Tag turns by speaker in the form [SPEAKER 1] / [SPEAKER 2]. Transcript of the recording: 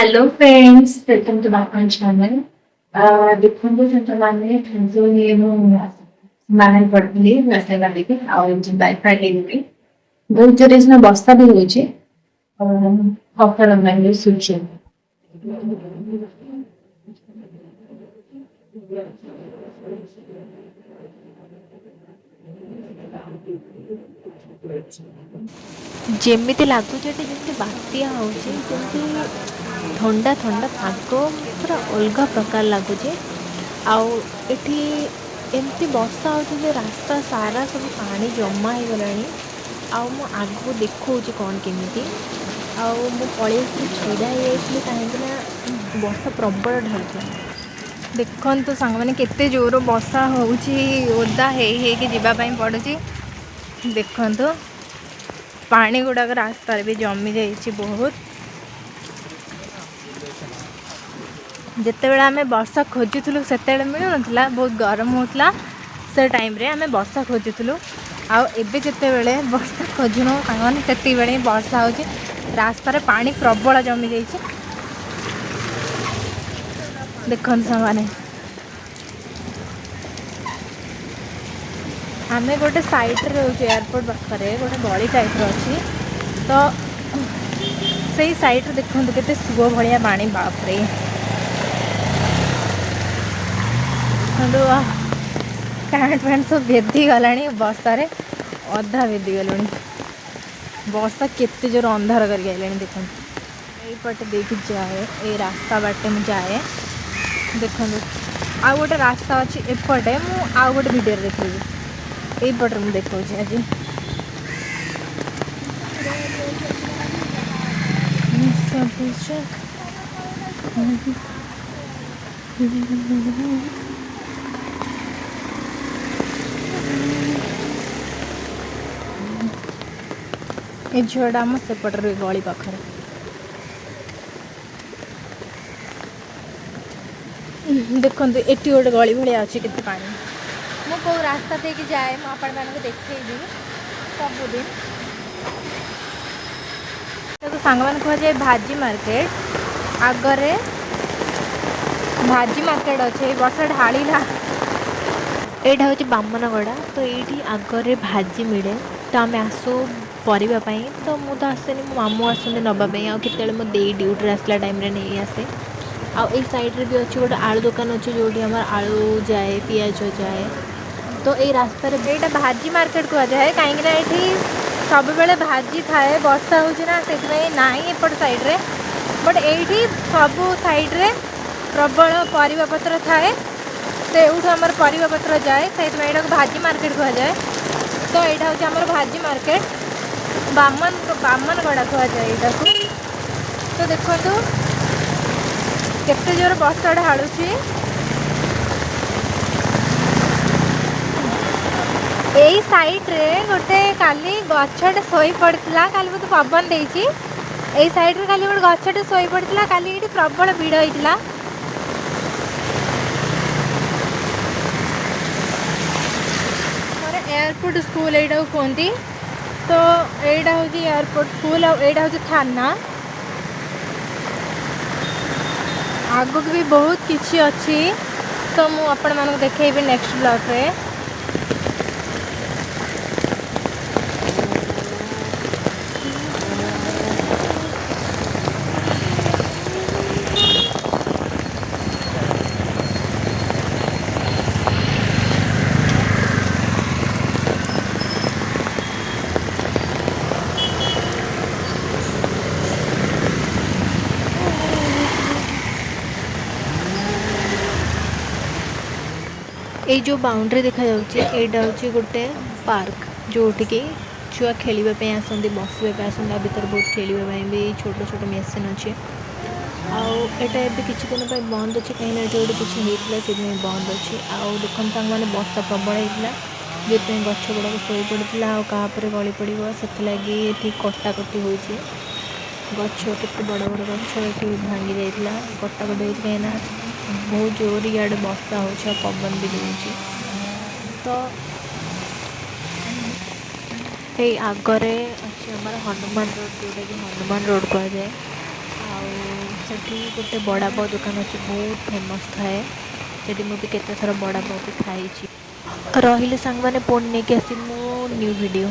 [SPEAKER 1] Hello friends, welcome to back my channel. ଦେଖନ୍ତୁ ସାଙ୍ଗମାନେ, ଯୋଉ ମୁଁ ବାହାରି ପଡ଼ିଥିଲି ରାସ୍ତା ବାଲିକି ଆଉ ବାଇକ୍ ନେଇକି। ବହୁତ ଜୋରେ ସିନା ବର୍ଷା ବି ହଉଛି। ସକାଳ ମାନେ ସୂର୍ଯ୍ୟ।
[SPEAKER 2] ଯେମିତି ଲାଗୁଛି ଏଠି ଯେମିତି ବାତ୍ୟା ହେଉଛି, ଯେମିତି ଥଣ୍ଡା ଥଣ୍ଡା ପାଗ, ପୁରା ଅଲଗା ପ୍ରକାର ଲାଗୁଛି। ଆଉ ଏଠି ଏମିତି ବର୍ଷା ହେଉଛି ଯେ ରାସ୍ତା ସାରା ସବୁ ପାଣି ଜମା ହେଇଗଲାଣି। ଆଉ ମୁଁ ଆଗକୁ ଦେଖାଉଛି କ'ଣ କେମିତି। ଆଉ ମୁଁ ପଳେଇ ଆସିକି ଛିଡ଼ା ହେଇଯାଇଥିଲି, କାହିଁକିନା ବର୍ଷା ପ୍ରବଳ ଢାଳୁଥିଲା।
[SPEAKER 3] ଦେଖନ୍ତୁ ସାଙ୍ଗମାନେ, କେତେ ଜୋର ବର୍ଷା ହେଉଛି, ଓଦା ହେଇ ହେଇକି ଯିବା ପାଇଁ ପଡ଼ୁଛି। ଦେଖନ୍ତୁ, ପାଣି ଗୁଡ଼ାକ ରାସ୍ତାରେ ବି ଜମି ଯାଇଛି ବହୁତ। ଯେତେବେଳେ ଆମେ ବର୍ଷା ଖୋଜୁଥିଲୁ, ସେତେବେଳେ ମିଳୁନଥିଲା, ବହୁତ ଗରମ ହେଉଥିଲା। ସେ ଟାଇମ୍ରେ ଆମେ ବର୍ଷା ଖୋଜୁଥିଲୁ। ଆଉ ଏବେ ଯେତେବେଳେ ବର୍ଷା ଖୋଜୁନୁ ସାଙ୍ଗମାନେ, ସେତିକିବେଳେ ହିଁ ବର୍ଷା ହେଉଛି। ରାସ୍ତାରେ ପାଣି ପ୍ରବଳ ଜମି ଯାଇଛି। ଦେଖନ୍ତୁ ସାଙ୍ଗମାନେ, ଆମେ ଗୋଟେ ସାଇଡ଼୍ରେ ରହୁଛୁ, ଏୟାରପୋର୍ଟ ପାଖରେ ଗୋଟେ ଗଳି ଟାଇପ୍ର ଅଛି। ତ ସେଇ ସାଇଡ଼୍ରେ ଦେଖନ୍ତୁ କେତେ ସୁଅ ଭଳିଆ ପାଣି, ବାପରେ! ଦେଖନ୍ତୁ, ପ୍ୟାଣ୍ଟ ଫ୍ୟାଣ୍ଟ ସବୁ ଭେଦିଗଲାଣି ବର୍ଷାରେ, ଅଧା ଭେଦିଗଲୁଣି। ବର୍ଷା କେତେ ଜୋର ଅନ୍ଧାର କରିକି ଆଇଲାଣି ଦେଖନ୍ତୁ। ଏଇପଟେ ଦେଇକି ଯାଏ, ଏଇ ରାସ୍ତା ବାଟେ ମୁଁ ଯାଏ। ଦେଖନ୍ତୁ, ଆଉ ଗୋଟେ ରାସ୍ତା ଅଛି ଏପଟେ, ମୁଁ ଆଉ ଗୋଟେ ଭିଡ଼ିଓରେ ଦେଖେଇବି। ଏଇପଟରେ ମୁଁ ଦେଖାଉଛି ଆଜି। ସବୁ ଏ ଝିଅଟା ଆମ ସେପଟରେ ଗଳି ପାଖରେ। ଦେଖନ୍ତୁ, ଏଠି ଗୋଟେ ଗଳି ଭଳିଆ ଅଛି, କେତେ ପାଣି। ମୁଁ କେଉଁ ରାସ୍ତା ଦେଇକି ଯାଏ, ମୁଁ ଆପଣମାନଙ୍କୁ ଦେଖେଇବି ସବୁଦିନ। ତାକୁ ସାଙ୍ଗମାନେ କୁହାଯାଏ ଭାଜି ମାର୍କେଟ। ଆଗରେ ଭାଜି ମାର୍କେଟ ଅଛି। ଏଇ ବର୍ଷା ଢାଳିଲା।
[SPEAKER 2] ଏଇଟା ହେଉଛି ବାମନଗଡ଼ା। ତ ଏଇଠି ଆଗରେ ଭାଜି ମିଳେ, ତ ଆମେ ଆସୁ ପରିବା ପାଇଁ। ତ ମୁଁ ତ ଆସେନି, ମୋ ମାମୁଁ ଆସନ୍ତି ନେବା ପାଇଁ। ଆଉ କେତେବେଳେ ମୋ ଦେଇ ଡ୍ୟୁଟିରେ ଆସିଲା ଟାଇମ୍ରେ ନେଇ ଆସେ। ଆଉ ଏଇ ସାଇଡ଼୍ରେ ବି ଅଛି ଗୋଟେ ଆଳୁ ଦୋକାନ ଅଛି, ଯେଉଁଠି ଆମର ଆଳୁ ଯାଏ, ପିଆଜ ଯାଏ। ତ ଏଇ ରାସ୍ତାରେ
[SPEAKER 3] ଏଇଟା ଭାଜି ମାର୍କେଟ କୁହାଯାଏ, କାହିଁକିନା ଏଠି ସବୁବେଳେ ଭାଜି ଥାଏ। ବର୍ଷା ହେଉଛି ନା, ସେଥିପାଇଁ ନାହିଁ ଏପଟ ସାଇଡ଼୍ରେ, ବଟ୍ ଏଇଠି ସବୁ ସାଇଡ଼୍ରେ ପ୍ରବଳ ପରିବା ପତ୍ର ଥାଏ। ତ ଏଇଠୁ ଆମର ପରିବା ପତ୍ର ଯାଏ, ସେଇଥିପାଇଁ ଏଇଟାକୁ ଭାଜି ମାର୍କେଟ କୁହାଯାଏ। ତ ଏଇଟା ହେଉଛି ଆମର ଭାଜି ମାର୍କେଟ, ବାମନଗଡ଼ା କୁହାଯାଏ ଏଇଟାକୁ। ତ ଦେଖନ୍ତୁ କେତେ ଜୋର ବର୍ଷା ଢାଳୁଛି। ଏଇ ସାଇଡ଼୍ରେ ଗୋଟେ କାଲି ଗଛଟେ ଶୋଇ ପଡ଼ିଥିଲା। କାଲି ବହୁତ ପବନ ଦେଇଛି। ଏଇ ସାଇଡ଼୍ରେ କାଲି ଗୋଟେ ଗଛଟେ ଶୋଇ ପଡ଼ିଥିଲା। କାଲି ଏଇଠି ପ୍ରବଳ ଭିଡ଼ ହେଇଥିଲା। ଆମର ଏୟାରପୋର୍ଟ ସ୍କୁଲ ଏଇଟାକୁ କୁହନ୍ତି। ତ ଏଇଟା ହେଉଛି ଏୟାରପୋର୍ଟ ସ୍କୁଲ ଆଉ ଏଇଟା ହେଉଛି ଥାନା। ଆଗକୁ ବି ବହୁତ କିଛି ଅଛି, ତ ମୁଁ ଆପଣମାନଙ୍କୁ ଦେଖେଇବି ନେକ୍ସଟ ବ୍ଲଗ୍ରେ।
[SPEAKER 2] ଏଇ ଯେଉଁ ବାଉଣ୍ଡ୍ରି ଦେଖାଯାଉଛି, ଏଇଟା ହେଉଛି ଗୋଟେ ପାର୍କ, ଯେଉଁଠିକି ଛୁଆ ଖେଳିବା ପାଇଁ ଆସନ୍ତି, ବସିବା ପାଇଁ ଆସନ୍ତି। ତା ଭିତରେ ବହୁତ ଖେଳିବା ପାଇଁ ବି ଛୋଟ ଛୋଟ ମେସିନ୍ ଅଛି। ଆଉ ଏଇଟା ଏବେ କିଛି ଦିନ ପାଇଁ ବନ୍ଦ ଅଛି, କାହିଁକିନା ଏଠି ଗୋଟେ କିଛି ହେଇଥିଲା, ସେଥିପାଇଁ ବନ୍ଦ ଅଛି। ଆଉ ଦେଖନ୍ତୁ ସାଙ୍ଗମାନେ, ବର୍ଷା ପ୍ରବଳ ହେଇଥିଲା, ଯେଉଁଥିପାଇଁ ଗଛ ଗୁଡ଼ାକ ଶୋଇ ପଡ଼ିଥିଲା ଆଉ କାହା ଉପରେ ଗଳି ପଡ଼ିବ, ସେଥିଲାଗି ଏଠି କଟାକଟି ହେଉଛି ଗଛ। କେତେ ବଡ଼ ବଡ଼ ଗଛ ଏଠି ଭାଙ୍ଗି ଯାଇଥିଲା, କଟାକଟି ହେଉଛି, କାହିଁକିନା ବହୁତ ଜୋର ଇଆଡ଼େ ବର୍ଷା ହେଉଛି ଆଉ ପବନ ବି ଦେଉଛି। ତ ଏଇ ଆଗରେ ଅଛି ଆମର ହନୁମାନ ରୋଡ଼, ଯେଉଁଟାକି ହନୁମାନ ରୋଡ଼ କୁହାଯାଏ। ଆଉ ସେଠି ଗୋଟେ ବଡ଼ାପାव ଦୋକାନ ଅଛି, ବହୁତ ଫେମସ୍ ଥାଏ। ସେଠି ମୁଁ ବି କେତେ ଥର ବଡ଼ାପାव ବି ଖାଇଛି। ରହିଲେ ସାଙ୍ଗମାନେ, ପୁଣି ନେଇକି ଆସିବି ମୁଁ ନ୍ୟୁ ଭିଡ଼ିଓ।